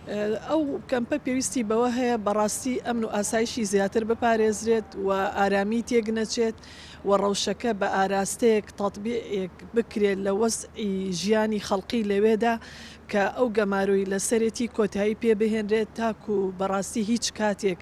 ئەو کەمپە پێویستی بەوە هەیە بەڕاستی ئەمن و ئاسایشی زیاتر بپارێزرێت و ئارامی تێک نەچێت و ڕەوشەکە بە ئاراستەیەک تەتبیقێک بکرێت لە وەزعی ژیانی خەڵقی لەوێدا کە ئەو گەمارۆی لەسەرێتی کۆتایی پێ بهێنرێت تاکو بەڕاستی هیچ کاتێک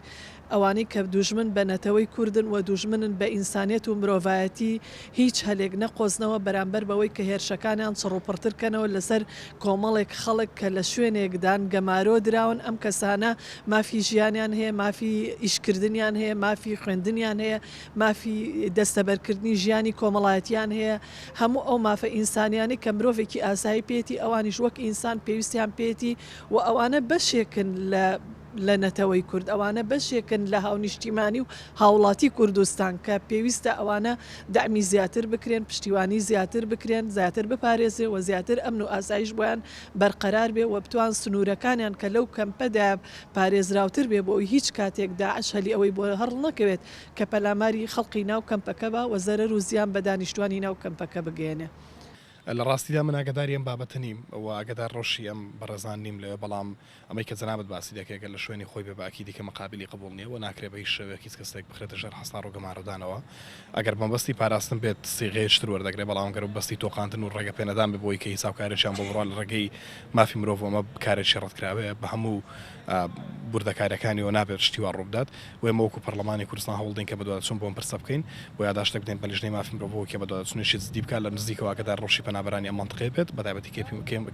ئەوانەی کە دوژمن بە نەتەوەی کوردن و دوژمنن بە ئینسانیەت و مرۆڤایەتی هیچ هەلێک نەقۆزنەوە بەرامبەر بەوەی کە هێرشەکانیان چڕوپڕتر کەنەوە لەسەر کۆمەڵێک خەڵک کە لە شوێنێکدان گەمارۆ دراون ئەم کەسانە مافی ژیانیان هەیە مافی ئیشکردنیان هەیە مافی خوێندنیان هەیە مافی دەستەبەرکردنی ژیانی کۆمەڵایەتیان هەیە هەموو ئەو مافە ئینسانیانەی کە مرۆڤێکی ئاسایی پێیەتی ئەوانیش وەک ئینسان پێویستیان پێیەتی و ئەوانە بەشێکن لە لە نەتەوەی کورد، ئەوانە بەشێکن لە هاونیشتیمانی و هاوڵاتی کوردستان کە پێویستە ئەوانە دەعمی زیاتر بکرێن، پشتیوانی زیاتر بکرێن، زیاتر بپارێزرێن و زیاتر ئەمن و ئاسایش بۆیان بەرقەرار بێ و بتوان سنوورەکانیان کە لەو کەمپەدا پارێزراوتر بێ بۆ ئەوی هیچ کاتێک داعش هەلی ئەوەی بۆ هەڵنەکەوێت کە پەلاماری خەڵقی ناو کەمپەکە با و زەرەر و زیان بە دانیشتوانی ناو کەمپەکە بگەیەنێ. لە ڕاستیدا من ئاگاداری ئەم بابەتە نیم و ئاگادار ڕەوشی ئەم بەڕێزان نیم لەوێ، بەڵام ئەمەی کە جەنابت باسی دەکەی گەر لە شوێنی خۆی بێ بە ئەکیدی کە مەقابیلی قبوڵ نیە و ناکرێ بە هیچ شێوەیەک هیچ کەسێک بخرێتە ژێر حەسار و گەمارۆدانەوە. ئەگەر بە مەبەستی پاراستن بێت سیغەیەکی تر وەردەگرێ، بەڵام گەر مەبەستی تۆقاندن و ڕێگە پێنەدان بێ بۆی کە هیچ هاوکاریەکیان بۆ بڕوا لە ڕێگەی مافی مرۆڤ ئەمە کارێکی ڕەتکراوەیە بە هەموو وردەکاریەکانیەوە نابێت شتی وا ڕووبدات و ئێمە وەکو پەرلەمانی کوردستان هەوڵدەین کە بەدواداچوون بۆ ئەم پرسە بکەین و یاداشتێک بدەین بە لیژنەی مافی مرۆڤەوە کە بەدواداچوونێکی جدی بکات لە نزیکەوە ئاگادار ڕەوشی پەنابەرانی ئەم مەنتقەیە بێت بەتایبەتی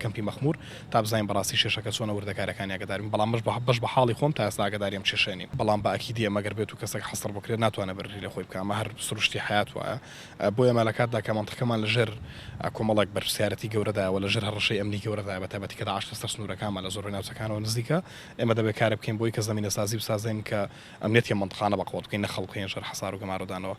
کەمپی مەخمور تا بزانین بەڕاستی کێشەکە چۆنە وردەکاریەکانی ئاگادار بین بەڵام بەش بە حاڵی خۆم تا ئێستا ئاگاداری ئەم کێشەیە نیم بەڵام بە ئەکیدی ئەمە گەر بێت و کەسێک حەسڕ بکرێت ناتوانێت بەرگری لە خۆی بکات ئەمە هەر سروشتی حەیات وایە بۆیە ئێمە لە کاتدا کە مەنتقەکەمان لە ژێر کۆمەڵێک بەرپرسیارەتی گەورەدایە و لە ژێر هەڕەشەی ئەمنی گەورەدایە بە تایبەتی کە داعش لەسەر سنوورەکانمان لە زۆربەی ناوچەکانەوە نزیکە ئێمە دەبێت کارێک بکەین بۆی کە زەمینەسازی بسازین کە ئەمنیەتی ئەم مەنتقانە بەقوەت بکەین نە خەڵک بخەینە ژێر حەسار و گەمارۆدانەوە.